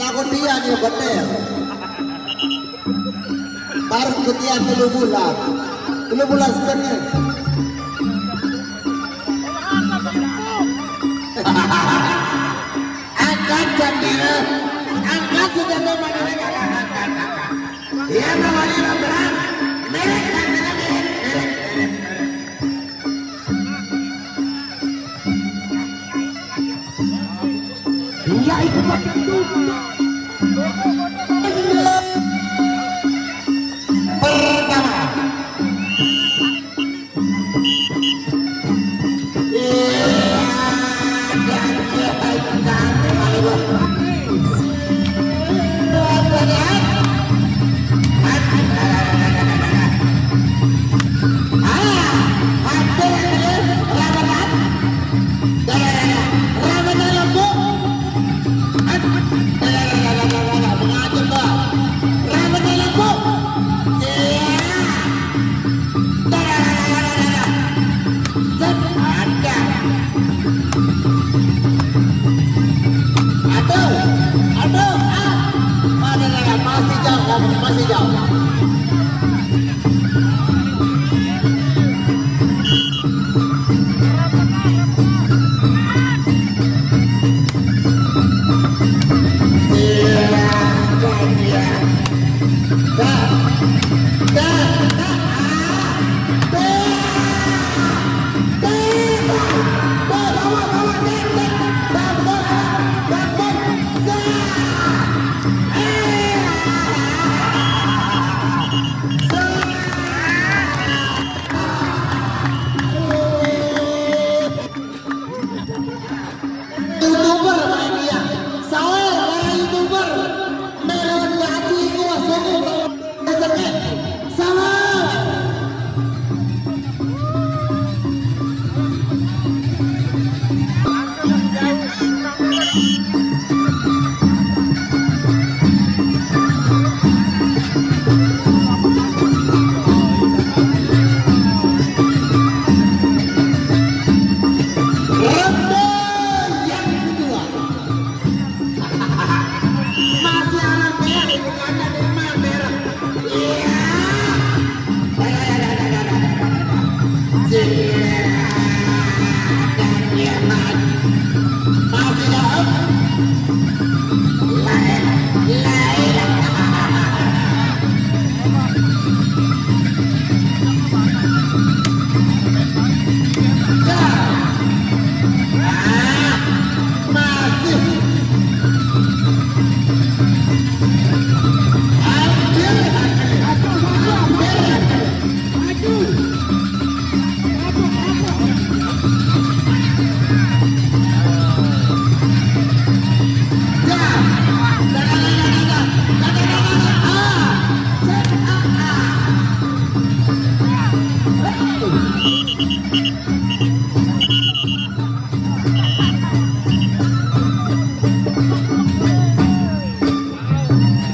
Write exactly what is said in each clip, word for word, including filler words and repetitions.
Lagu dia nih bener. Baru ketian telu bulan. Telu bulan setengah. Angkat jendela. Angkat jendela mana lagi? Angkat, angkat, angkat. Ya, mana lagi, Bang? Merek, merek, merek, merek. Iya, itu pakai itu. Pertama. Iya, dan dia baik sekali. Benar. Ah, hampir, hampir, hampir. Rame dalam, Bu. Rame dalam, Bu. Iya. Set, ada. Aduh, aduh, ah. Ada, ada, masih jauh, masih jauh. YouTuber main dia. Sawer, para YouTuber. Melon gaji gua sungguh kalau rezeki. Sawer. Ronde yang kedua. Masih anak merah, bukannya lima merah. Iya. Masih jauh. Lain, lain.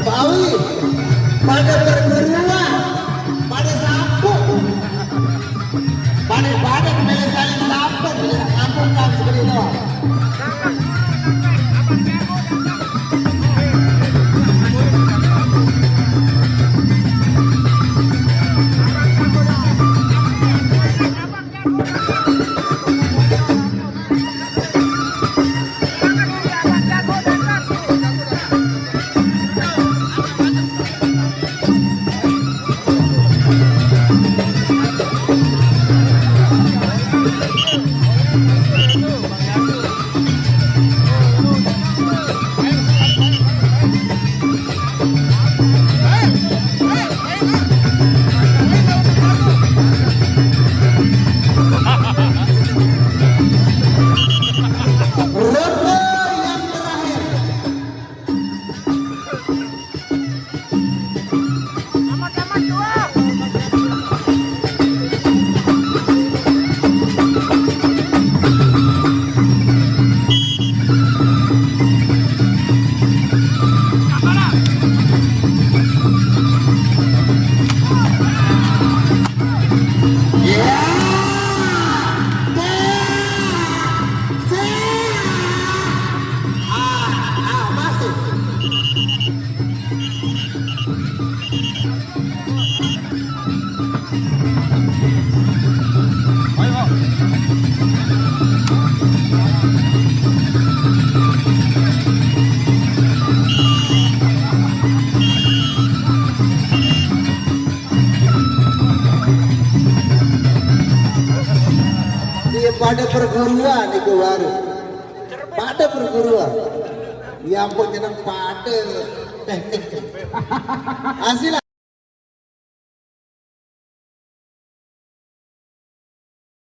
Bawi, pada perguruan, pada sapu, pada, pada milih saling sapu, milih saling sapu, kan seperti itu. Ronde yang terakhir. Pada perguruan itu baru. Pada perguruan. Ya ampun, jeneng pada teknik. Hasil